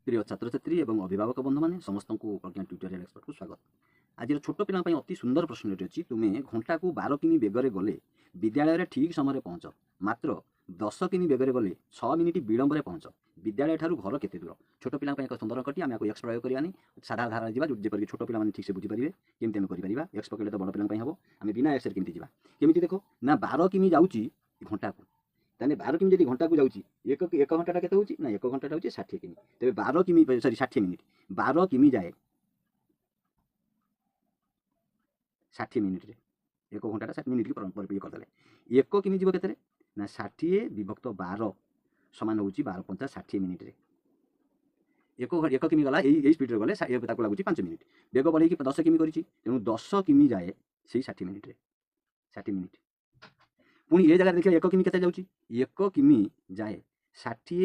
ପ୍ରିୟ ଛାତ୍ରଛାତ୍ରୀ ଏବଂ ଅଭିଭାବକ ବନ୍ଧୁମାନେ, ସମସ୍ତଙ୍କୁ ପ୍ରଜ୍ଞା ଟ୍ୟୁଟୋରିଆଲ ଏକ୍ସପର୍ଟକୁ ସ୍ୱାଗତ। ଆଜିର ଛୋଟ ପିଲାଙ୍କ ପାଇଁ ଅତି ସୁନ୍ଦର ପ୍ରଶ୍ନଟି ଅଛି। ତୁମେ ଘଣ୍ଟାକୁ 12 କିମି ବେଗରେ ଗଲେ ବିଦ୍ୟାଳୟରେ ଠିକ୍ ସମୟରେ ପହଞ୍ଚ, ମାତ୍ର 10 କିମି ବେଗରେ ଗଲେ 6 ମିନିଟ୍ ବିଳମ୍ବରେ ପହଞ୍ଚ। ବିଦ୍ୟାଳୟ ଠାରୁ ଘର କେତେ ଦୂର? ଛୋଟ ପିଲାଙ୍କ ପାଇଁ ଏକ ସୁନ୍ଦର ଅଙ୍କଟି। ଆମେ ଆକୁ ଏକ୍ସ ପ୍ରୟୋଗ କରିବାନି, ସାଧା ଧାରାରେ ଯିବା, ଯେପରିକି ଛୋଟ ପିଲାମାନେ ଠିକ୍ସେ ବୁଝିପାରିବେ କେମିତି ଆମେ କରିପାରିବା। ଏକ୍ସ ପକେଇଲେ ତ ବଡ଼ ପିଲାଙ୍କ ପାଇଁ ହେବ, ଆମେ ବିନା ଏକ୍ସରେ କେମିତି ଯିବା? କେମିତି ଦେଖ ନା, 12 କିମି ଯାଉଛି ଘଣ୍ଟାକୁ, ତାହେଲେ 12 କିମି ଯଦି ଘଣ୍ଟାକୁ ଯାଉଛି, ଏକ ଘଣ୍ଟାଟା କେତେ ହେଉଛି ନା, ଏକ ଘଣ୍ଟାଟା ହେଉଛି 60 କିମି। ତେବେ 12 କିମି, ସରି, 60 ମିନିଟ୍, 12 କିମି ଯାଏ 60 ମିନିଟ୍ରେ, ଏକ ଘଣ୍ଟାଟା 60 ମିନିଟ୍ ଇଏ କରିଦେଲେ 1 କିମି ଯିବ କେତେରେ ନା, 60 ବିଭକ୍ତ 12 ସମାନ ହେଉଛି 12 ପଞ୍ଚା 60 ମିନିଟ୍ରେ। ଏକ କିମି ଗଲା ଏଇ ସ୍ପିଡ଼ରେ ଗଲେ ତାକୁ ଲାଗୁଛି 5 ମିନିଟ୍। ବେଗ ବଢ଼େଇକି 10 କିମି କରିଛି, ତେଣୁ 10 କିମି ଯାଏ ସେଇ 60 ମିନିଟ୍ରେ, 60 ମିନିଟ୍। ପୁଣି ଏ ଜାଗାରେ ଦେଖିବା 1 କିମି କେତେ ଯାଉଛି। 1 କିମି ଯାଏ 60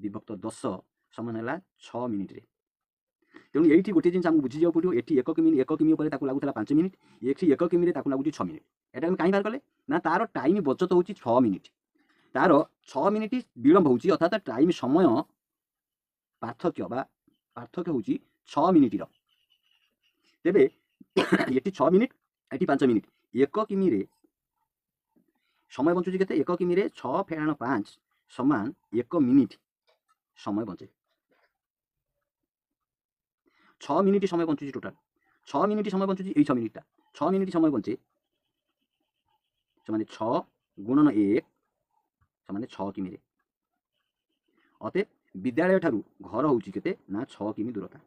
ବିଭକ୍ତ 10 ସମାନ ହେଲା 6 ମିନିଟ୍ରେ। ତେଣୁ ଏଇଠି ଗୋଟିଏ ଜିନିଷ ଆମକୁ ବୁଝିଯିବାକୁ ପଡ଼ିବ। ଏଠି 1 କିମି, 1 କିମି ଉପରେ ତାକୁ ଲାଗୁଥିଲା 5 ମିନିଟ୍, ଏଠି 1 କିମିରେ ତାକୁ ଲାଗୁଛି 6 ମିନିଟ୍। ଏଟା ଆମେ କାହିଁ ବାହାର କଲେ ନା, ତାର ଟାଇମ୍ ବଚତ ହେଉଛି 6 ମିନିଟ୍, ତାର 6 ମିନିଟ୍ ବିଳମ୍ବ ହେଉଛି, ଅର୍ଥାତ୍ ଟାଇମ୍ ସମୟ ପାର୍ଥକ୍ୟ ବା ପାର୍ଥକ୍ୟ ହେଉଛି 6 ମିନିଟ୍ର। ତେବେ ଏଠି 6 ମିନିଟ୍, ଏଠି 5 ମିନିଟ୍, 1 କିମିରେ ସମୟ ବଞ୍ଚୁଛି କେତେ? 1 କିମିରେ 6 ଫେଣାଣ 5 ସମାନ 1 ମିନିଟ୍ ସମୟ ବଞ୍ଚେ। 6 ମିନିଟ୍ ସମୟ ବଞ୍ଚୁଛି, ଟୋଟାଲ 6 ମିନିଟ୍ ସମୟ ବଞ୍ଚୁଛି। ଏଇ 6 ମିନିଟ୍ଟା, 6 ମିନିଟ୍ ସମୟ ବଞ୍ଚେ ସମାନେ 6 ଗୁଣନ 1 ସମାନେ 6 କିମିରେ। ଅତଏବ ବିଦ୍ୟାଳୟ ଠାରୁ ଘର ହେଉଛି କେତେ ନା, 6 କିମି ଦୂରତା।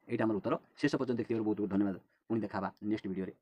ଏଇଟା ଆମର ଉତ୍ତର। ଶେଷ ପର୍ଯ୍ୟନ୍ତ ଦେଖିଥିବାରୁ ବହୁତ ବହୁତ ଧନ୍ୟବାଦ। ପୁଣି ଦେଖା ହେବା ନେକ୍ସଟ ଭିଡ଼ିଓରେ।